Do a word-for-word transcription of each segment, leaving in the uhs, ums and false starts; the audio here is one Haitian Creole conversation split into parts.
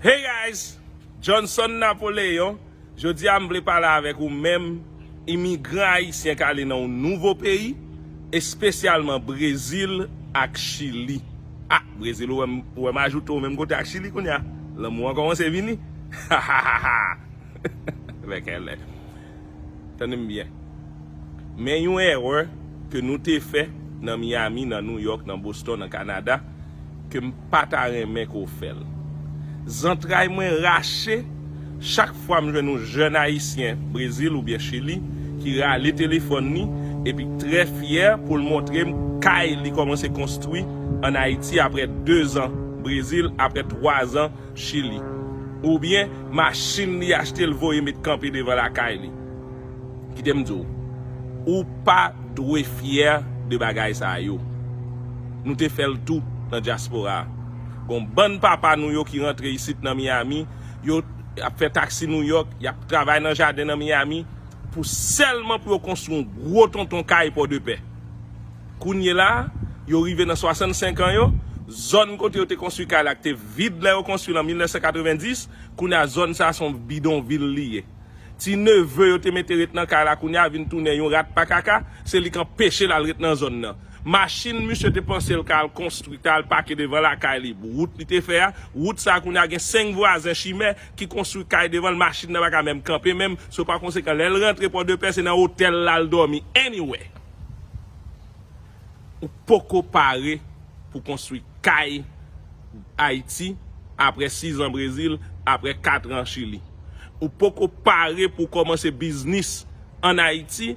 Hey guys, Johnson Napoleon. Jodi a m vle pale avèk ou menm imigran ayisyen k ale nan yon nouvo peyi, espesyalman Brezil ak Chili. Ah, Brezil, ou wè m, ou wè m ajoute w menm kote ak Chili kounye a. Lanmou an kòmanse vini. Lèkèlè. Tande m byen. Men yon erè ke nou te fè nan Miami, nan New York, nan Boston, nan Kanada, ke m pa ta renmen ke w fè l. Zantray mwen rache chak fwa m jwenn yon jèn ayisyen Brezil oubyen Chili ki rale telefòn li epi trè fyè pou l montre m kay li kòmanse konstwi ann Ayiti apre dezan Brezil, apre twazan Chili. Oubyen machin li achte l voye met kanpe devan lakay li. Kite m di w, ou pa dwe fyè de bagay sa yo. Nou te fè l tou nan dyaspora a. Gon bann papa nou yo ki rantre isit nan Miami, yo ap fè taksi New York, y ap travay nan jaden nan Miami, pou sèlman pou yo konstwi yon gwo tonton kay Pòdepè. Kounye la a, yo rive nan swasannsenk an yo, zòn kote yo te konstwi kay la ki te vid lè yo konstwi l an mil nèf san katrevenndis, kounye a zòn sa a se yon bidonvil li ye. Ti neve yo te mete ret nan kay la kounye a vin tounen yon rat pa kaka, se li k anpeche l al ret nan zòn nan. Machin misye te panse l ka al konstwi, ta al pake devan lakay li. Wout li te fè a, wout sa a kounye a gen senk vwazen chimè ki konstwi kay devan l, machin nan pa ka menm kanpe menm. So pa konsekan, lè l rantre Pòdepè, se nan otèl l al dòmi. Anyway, ou poko pare pou konstwi kay Ayiti apre sizan Brezil, apre katran Chili. Ou poko pare pou kòmanse biznis ann Ayiti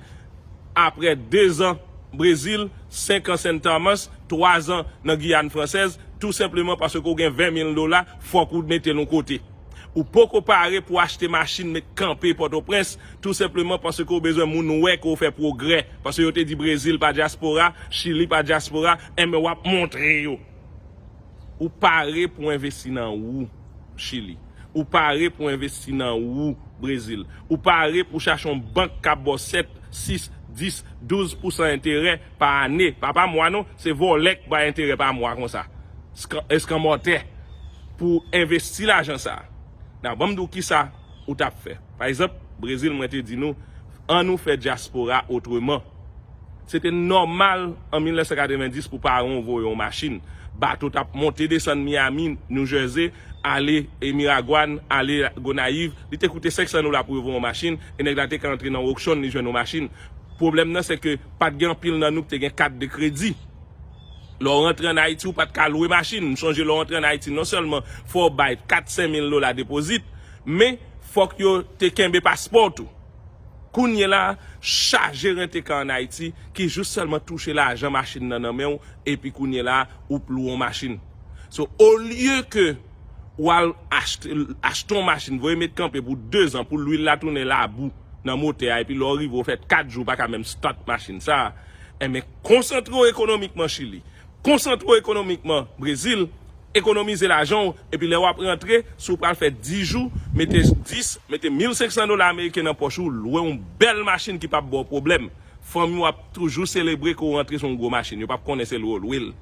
apre dezan Brezil, senk an Saint Thomas, twazan nan Giyàn Fransèz, tou senpleman paske w gen ven mil dola, fòk ou mete l yon kote. Ou poko pare pou achte machin met kanpe Pòtoprens, tou senpleman paske w bezwen moun wè ke w fè pwogrè. Paske yo te di Brezil pa dyaspora, Chili pa dyaspora, enben w ap montre yo. Ou pare pou envesti nan ou, Chili. Ou pare pou envesti nan ou, Brezil. Ou pare pou chache yon bank k ap ba w sèt, sis, dis, douz pousan enterè pa ane. Pa pa mwa non, se vòlè k bay enterè pa mwa konsa. Eskan-, eskanmòtè pou envesti lajan sa a. Nan, ban m di w kisa ou t ap fè. Pa egzanp, Brezil, mwen te di nou, ann nou fè dyaspora otreman. Se te nòmal an mil nèf san katrevenndis pou paran w voye yon machin. Bato t ap monte desann Miami, New Jersey, ale, e, Miragwàn, ale Gonayiv. Li te koute senk san dola pou yo voye yon machin, e nèg la te ka antre nan auction, li jwenn yon machin. Pwoblèm nan, se ke pa t gen anpil nan nou ki te gen kat de kredi. Lè w rantre ann Ayiti, ou pa t ka lwe machin. M sonje lè w rantre ann Ayiti, non sèlman fò w bay kat, senk mil dola depozit, men fòk yo te kenbe paspò w tou. Kounye la a, chaje renteka ann Ayiti ki jis sèlman touche lajan machin nan nan men w, epi kounye la a, ou p lwe yon machin. So, olye ke w al achte, achte yon machin, voye met kanpe pou dezan, pou lwil la tounen labou nan motè a, epi lè w rive, w fè kat jou, w pa ka menm start machin sa a, enben, konsantre w ekonomikman Chili, konsantre w ekonomikman Brezil, ekonomize lajan w, epi lè w ap rantre, si w pral fè dis jou, mete dis, mete mil senk san dola ameriken nan pòch ou, lwe yon bèl machin ki p ap ba w pwoblèm. Fanmi w ap toujou selebre ke w rantre sou yon gwo machin, yo p ap konnen se lwe w lwe l.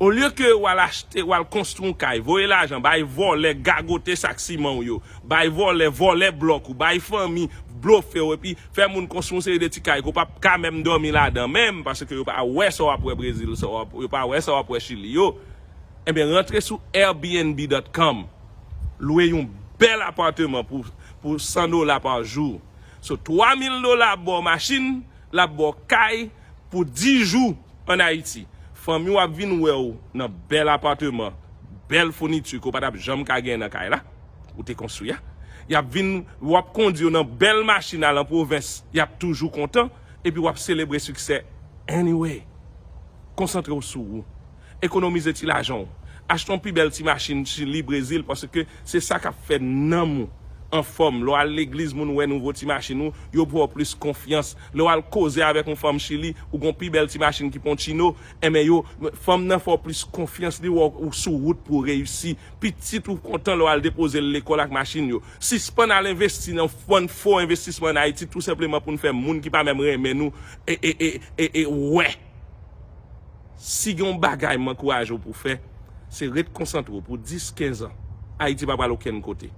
Olye ke w al achte, w al konstwi yon kay, voye lajan, bay vòlè, gagote sak siman w yo, bay vòlè, vòlè blòk ou, bay fanmi, blofe w, epi fè moun konstwi yon seri de ti kay ke w p ap ka menm dòmi ladan menm, paske yo pa wè sa w ap wè Brezil, sa w ap, yo pa wè sa w ap wè Chili yo. Enben, rantre sou airbnb dot com, lwe yon bèl apatman pou, pou san dola pa jou. So, twa mil dola ap ba w machin, l ap ba w kay pou dis jou ann Ayiti. Fanmi w ap vin wè w nan bèl apatman, bèl founiti ke w pa t ap janm ka genyen nan kay la, ou te konstwi a. Y ap vin, w ap kondi yo nan bèl machin al an pwovens, y ap toujou kontan, epi w ap selebre siksè anyway. Konsantre w sou ou. Ekonomize ti lajan w. Achte yon pi bèl ti machin Chili, Brezil, paske se sa k ap fè nanm ou anfòm. Lè w al legliz, moun wè nouvo ti machin ou, yo pou wè w plis konfyans. Lè w al koze avèk yon fanm Chili, ou gon pi bèl ti machin ki pa yon Chino, enben yo, fanm nan fè w plis konfyans, li wè w sou wout pou w reyisi. Pitit ou kontan lè w al depoze l lekòl ak machin yo. Sispann al envesti nan bann fo envestisman ann Ayiti, tou senpleman pou n fè moun ki pa menm renmen nou, e, e, e, e, e, wè. Si gen yon bagay m ankouraje w pou w fè, se ret konsantre w pou dis, kenz an. Ayiti pa pral okenn kote.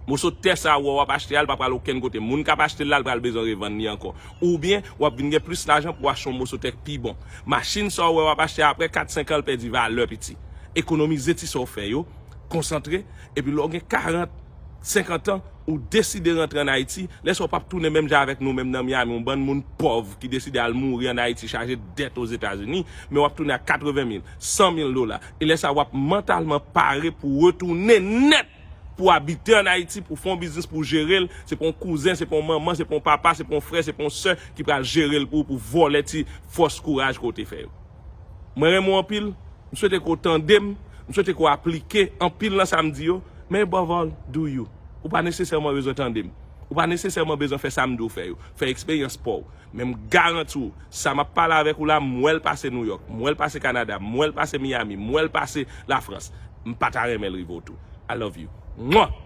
Moso tè sa ou wè w ap achte a, l pa pral okenn kote. Moun k ap achte l la, l pral bezwen revann li ankò. Oubyen, w ap vin gen plis lajan pou w achte yon moso tè k pi bon. Machin sa ou wè w ap achte a, apre kat senk an, l pèdi valè, piti. Ekonomize ti sa w fè yo, konsantre, epi lè w gen karant, senkant an, ou deside rantre ann Ayiti, lè sa w p ap tounen menm jan avèk nou menm nan Miami, yon bann moun pòv ki deside al mouri ann Ayiti, chaje dèt Ozetazini, men w ap tounen ak katreven mil, san mil dola. E lè sa, w ap mantalman pare pou retounen nèt, pou abite ann Ayiti, pou fè yon biznis, pou jere l. Se pa yon kouzen, se pa yon manman, se pa yon papa, se pa yon frè, se pa yon sè ki pral jere l pou ou, pou vòlè ti fòs kouraj ke w te fè yo. Mwen renmen w anpil, m swete ke w tande m, m swete ke w aplike anpil nan sa m di yo, men above all, do you. Ou pa nesesèman bezwen tande m. Ou pa nesesèman bezwen fè sa m di w fè yo. Fè eksperyans pa w. Men m garanti w, sa m ap pale avèk ou la, m wè l pase Nouyòk, m wè l pase Kanada, m wè l pase Miami, m wè l pase Lafrans. M pa ta renmen l rive w tou. I love you. Mwa!